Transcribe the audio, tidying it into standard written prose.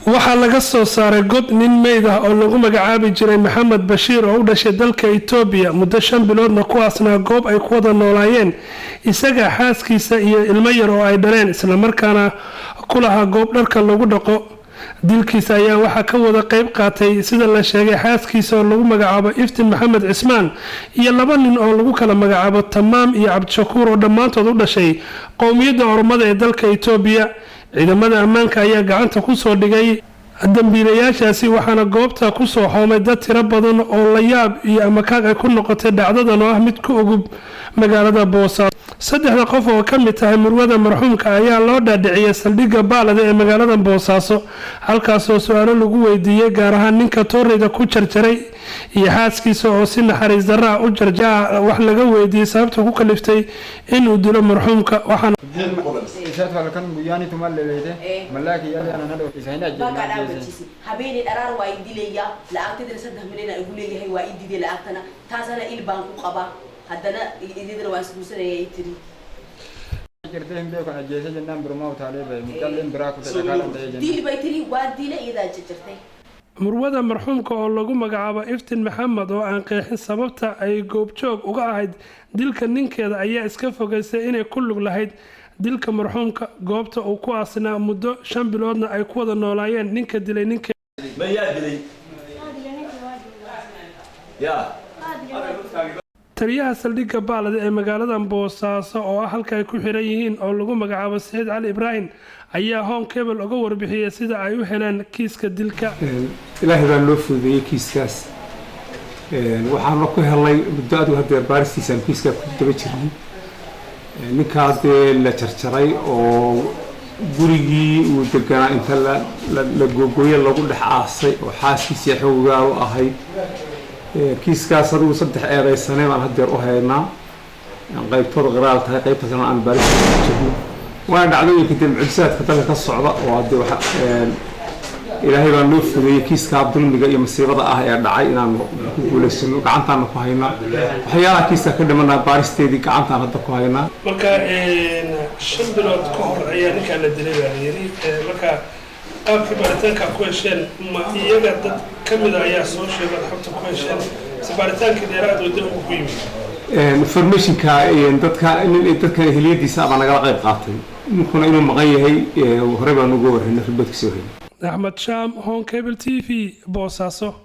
Waxaa laga soo saaray god nin meyd ah oo lagu magacaabi jiray Maxamed Bashiir oo u dhashay dalka Itoobiya, muddo 5 biloodna ku aasnaa goob ay ku wada noolaayeen isaga, xaaskiisa iyo ilmo yar oo ay dhaleen, islamarkaana ku lahaa goob dharka lagu dhaqo. Dilkiisa ayaa waxaa ka wada qeyb qaatay, sida la sheegay, xaaskiisa oo lagu magacaabo Iftin Maxamed Cismaan iyo laba nin oo lagu kala magacaabo Tamaam iyo Cabdishakuur oo dhammaantood u dhashay qowmiyadda Oromada ee dalka Itoobiya. Ciidamada ammaanka ayaa gacanta kusoo dhigay dambiilayaashaasi, waxaana goobta kusoo xoomay dad tiro badan oo la yaab iyo amakaag ay ku noqotay dhacdadan oo ah mid ku ugub magaalada Boosaaso. Saddexda qof oo ka mid tahay murwada marxuumka ayaa loo dhaadhiciyay saldhigga Baalada ee magaalada Boosaaso, halkaasoo su-aalo lagu weydiiyey, gaar ahaan ninka tooreyda ku jarjaray iyo xaaskiisa oo si naxariis darraa u jarjaa. Wax laga weydiiyey sababta ku kaliftay inuu dilo marxuumka, waxaana Isatu halkan guyyaani tumallee beete mallaa kiyyaallee ana nadho isa hin Baa ajjeesne. Dhaabachiisi habeenay dharaar waa i dilayaa. Lacagtadana 3 milyan igu leeyahay, waa i diiday lacagtana. Taasana il baan ku qabaa. Haddana ididana waan isguursanaya, i tiri. Jirtee hin beeku, ajjeese jennaan birumaa utaalee bahe, mucaalleen biraa kute dhakaadhaan ta'ee jennaan. Dil bay tiri, waa dilay, iyadaa jarjartay. Murwada marxuumka oo lagu magacaabo Iftin Maxamed oo aan qeexin sababta ay goobjoog uga ahayd dilka ninkeeda ayaa iska fogeysay inay ku lug lahayd dilka marxuumka. Goobta uu ku aasnaa muddo 5 biloodna ay ku wada noolaayeen ninka dilay ninka. Ma yaa dilay yaa? Taliyaha saldhigga Baalada ee magaalada Boosaaso oo ah halka ay ku xiran yihiin oo lagu magacaabo Saciid Cali Ibraahim ayaa Horn Cable uga warbixiyey sida ay u heleen kiiska dilka. Ilaahay baa noo fududeeyey kiiskaas. Waxaana ku helay muddo adigu hadeer baaristiisaan kiiskaa ku daba jirnay. Ninkaa dee la jarjaray oo gurigii uu deganaa inta la googooye lagu dhex aasay oo xaaskiisii xoogaal u ahayd. Kiiskaas adigu saddex eedaysane baan hadeer u haynaa, qaybtooda qiraal tahay, qaybta kalena aan baaristiisa ku jirno. Waana dhacdooyinka dee mucjisaadka dalka ka socda oo hadee waxa Ilaahay baa noo fudeeyey kiiskaa dulmiga iyo masiibada ah ee dhacay inaanu ku guulaysano. Gacantaana ku haynaa waxyaalaha kiiska ka dhimanaa, baaristeedii gacantaan hadda ku haynaa. Marka 5 bilood ka hor ayaa ninkaa la dilay baa la yidhi. Marka qaabkii baaritaanka ku hesheen, ma iyaga dad ka mida ayaa soo sheegay ad xogta ku hesheen, mise baaritaankii dheeraad wadda uu ku yimid? Informationka dadka nin dadka eheliyadiisa abaa nagala qayb qaatay. Ninkuna inuu maqan yahay horey baan uga warhaynay, riboodkiisa wahay. Axmed Shaam, Horn Cable TV, Boosaaso.